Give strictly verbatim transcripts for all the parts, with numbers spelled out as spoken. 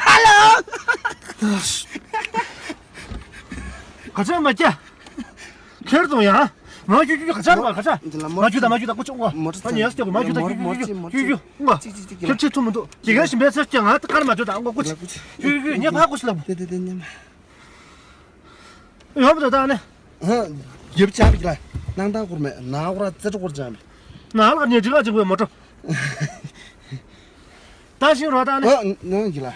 ཧ་ལོ། ག་ཚོད་མ་སྐྱེ། ཁྱེར་དང་ཡང་། མ་རྒྱུ་རྒྱུ་རྒྱུ་ག་ཚོད་མ་ག་ཚོད། འདི་ལ་མ་མ་རྒྱུ་དང་མ་རྒྱུ་དང་ཀུ་ཅོ་ཀོ། མ་རྒྱུ་དང་མ་རྒྱུ་དང་རྒྱུ་རྒྱུ་རྒྱུ་རྒྱུ་ཀོ། ཅིག་ཅིག་ཅིག་ཁྱེར་ཁྱེར་ཐུབ་མི་འདུག་དེ་ག་ཞིམ་པའི་ཚོད་ཀྱང་ང་ཀར་མ་རྒྱུ་དང་ཀོ་ཀུ་ཅོ། རྒྱུ་རྒྱུ་ངས་ཕ་ཀུ་ཤི་ལབ། དེ་དེ་དེ་ཉམས། ཡོང་མི་འདུག་ད་ནི། ཧ། རྒྱབ་ཆག་གི་ལ། སྣང་དང་སྐོར་མེད་ན་སྐོར་ར་ཙེ་ཏྲ་སྐོར་ཅང་མེད། ན་ལ་ཉེ་འགྲིག་ལ་འཇིག་པའི་མོ་ཊ། ད་ཤིང་རོ་ད་ནི། ཨ་ནང་གི་ལ།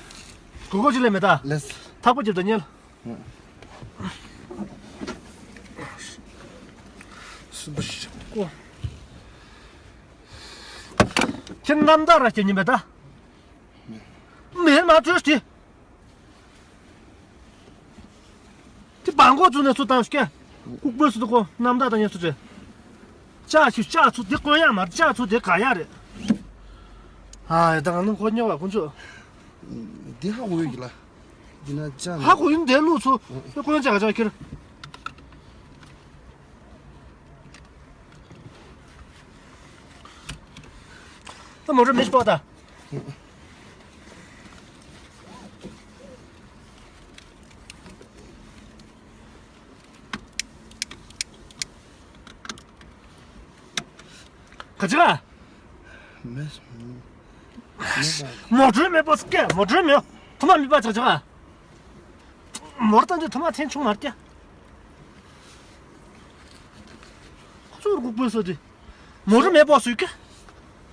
གོ་གོ་ཅི་ལས་མེད་ད། ལེས། ཐག་པ་རྒྱབ་ད་ཉལ། ཁྱེད་རྣམ་དག་ར་སྐྱེ་ཉིན་པས་ད། མེད་མ་བྲོས་ཏེ། དེ་བང་གོ་ཚུ་ནས་ཚུ་བཏང་སྐད། ལྐུགས་པོའི་སུ་དུ་ཁོ་རྣམ་དག་དང་ཉེ་སུ་བྲལ། ལྕགས་ཤིག་ལྕགས་ཚུ་དེ་བཀོན་ཡག་མ་རེད། ལྕགས་ཚུ་དེ་ག་ཡག་རེད། ཨ་ཡ་ད་ག་ནང་ཁོ་ཉོ་བ་ཁོ་ཚོ། འདི་ཧ་གོ་ཡོད་ཀྱི་ལ། འདི་ན་ལྕགས་ཧ་གོ་ཡིན་དེ་ལུགས་ཚུ་དེ་བཀོན་ལྕགས་ལྕགས་ཁྱེར། ད་མོ་རེ་མི་སྤོ་ད། ག་ཅི་ག་མེད། མེད་པ། མོ་ཊ་མེད་པ་སྐད། མོ་ཊ་མེད། ཐོག་མ་མེད་པ་ཆག་ཆག་མོ་ཊ་དང་ཐོག་མ་ཐེན་ཆུང་མ་སྐད། ཁོ་ཚོར་གུག་པོས་སོ་དེ། མོ་ཊ་མེད་པ་སུས་སྐད།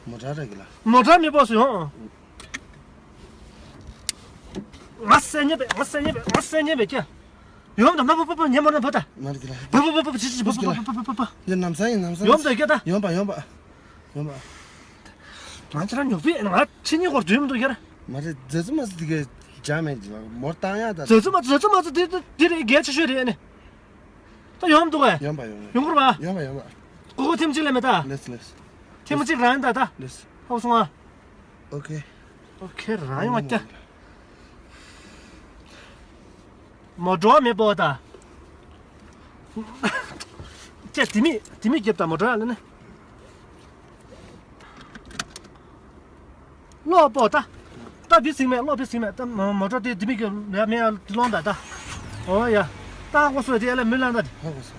མོ་ཊ་རེད་གི་ལ། མོ་ཊ་མེད་པ་སུས་ཡོང་། ང་སེ་ཉེ་བས། ང་སེ་ཉེ་བས། ང་སེ་ཉེ་བས་སྐད། ཡོང་ད་མ་པ་པ་པ་ཉེ་མོ་ན་བ་ད། མ་རེད་གི་ལ། པ་པ་པ་པ་ཅི་ཅི་པ་པ་པ་པ་པ་པ། ཡོང་ནམ་ས་ཡིན་ནམ་ས། ཡོང་ད་སྐད་ད། ཡོང་པ་ཡོང་པ། ཡོང་པ། ང་ཅི་རང་ཉོག་པས་ང་ཆེ་ཉེ་སྐོར་འདྲེན་མི་འདུག་ཡར། མ་རེད་རྫ་ཆུ་མ་ཟི་དེ་གས་ཇ་མེད་ཅི་ལ་མོར་བཏང་ཡ་ད། རྫ་ཆུ་མ་རྫ་ཆུ་མ་ཟི་དེ་དེ་རེད་གལ་ཆེ་ཤོས་རེད་ཨ་ནི། ད་ཡོང་མི་འདུག་གས། ཡོང་པ་ཡོང་པ། ཡོང་གི་རེད་པ། ཡོང་པ་ཡོང་པ། གོ་གོ་ཐེམ་གཅིག་ལས་མེད་ད། ལེས་ལེས། ཐེམ་གཅིག་རང་ཡིན་ད་ད། ལེས། ཧོ་སོང་ཨ། ཨོ་ཁེ། ཨོ་ཁེ་རང་ཡོང་བ་སྐྱ། མོ་ཊ་མེད་པོ་ད། ཁྱེད་དེ་མི་དེ་མི་རྒྱབ་ད་མོ་ཊ་ལ་ནི། གློག་པོ་ད། ད་བི་སིང་མེད་གློག་བི་སིང་མེད་ད་མོ་ཊ་དེ་དེ་མི་རྒྱབ་ཡ་མེད་ཡ་དེ་ལོང་ད་ད། ཨོ་ཡ། ད་ཧོ་སོ་དེ་ཡ་ལ་མི་ལང་ད་དེ། ཧོ་སོ།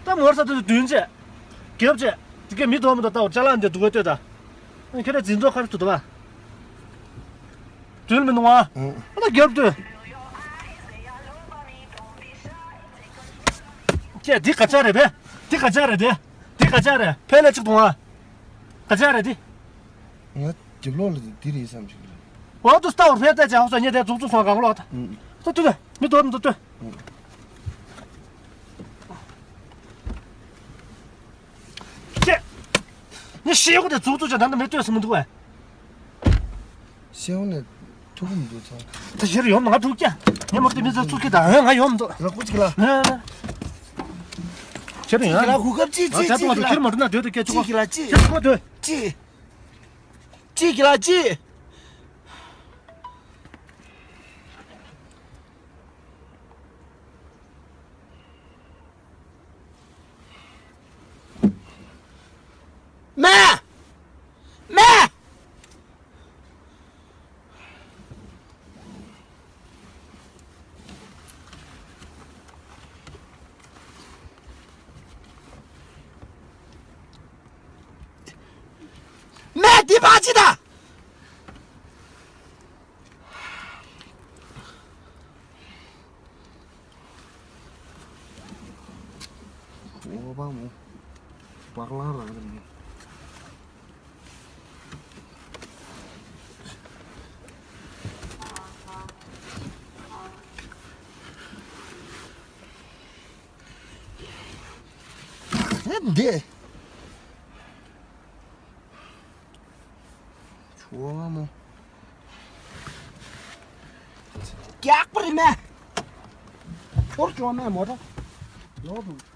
ད་མོ་ཊ་དེ་བདུན་བྱས། རྒྱབ་བྱས། དེ་གས་མི་དོ་མི་དོ་ད་འོ་ཅ་ལག་འདི་སྡུག་ག་ལྟོས་ད། ཁྱེད་རང་འཛིན་ཚོགས་ཁར་ཐུག་ཏུ་བ། དུལ་མི་འདུག་ཨ། ཨ་ད་རྒྱབ་དུས། ཀྱེ་འདི་ག་ཅག་རེད་པས། འདི་ག་ཅག་རེད་དེ། འདི་ག་ཅག་རེད་ཕལ་ལ་གཅིག་འདུག་ཨ། ག་ཅག་རེད་འདི། ང་རྒྱབ་ལོགས་ལ་འདི་རེད་བསམ་ཞིག་ལ། འོ་དུ་སྟ་བར་ཕལ་ལྟ་ཅག་ཧོ་ས་ཉེ་དེ་འཛུགས་འཛུགས་སོང་གང་ལོག་ད། ད་དུས་དུས་མི་དོ་མི་དོ་དུས། ཀྱེ། ངས་ཤེལ་སྒོ་དེ་བཙུགས་བཙུགས་བྱས་ད་ནི་མི་ལྟོས་སུ་མི་འདུག་བས། ཤེལ་སྒོ་ནས་ཐུག་གི་མི་འདུག་ཚང་། ད་ཞེ་རུ་ཡོང་མ་འགྲོ་ཀྱ། ངས་མོར་དེ་མི་ཚོ་བཙུགས་ཀྱི་ད་ཧེ་ང་ཡོང་མི་འདུག་ར་ཀུ་ཅིག་ལ། ནེ་ནེ། ཞེ་རུ་ཡོང་། ཅིག་ལ་གུ་སྐབས་ཅིག་ང་ཅིག་ཅིག་ཅིག་ལ། ཁྱེར་མ་འགྲོ་ན་སྡོད་དུ་སྐད་ཅིག་གོ་ཅིག་ལ་ཅིག་ཁྱེར་ཅིག་གོ་སྡོད། ཅིག་ཅིག་ལ་ཅིག་མེ། མེ། མེ་འདི་ཕར་ཕྱིན་དང་། ཨོ་བ་མོ། བག་ལང་རང་རེད་མོ། ཨེ་འདི། ཆུ་བ་མོ། རྒྱག་པ་རེད་མེ། ཁྱོར་ཆུ་བ་མེ་མོ་ཊ། ལོག་འདུག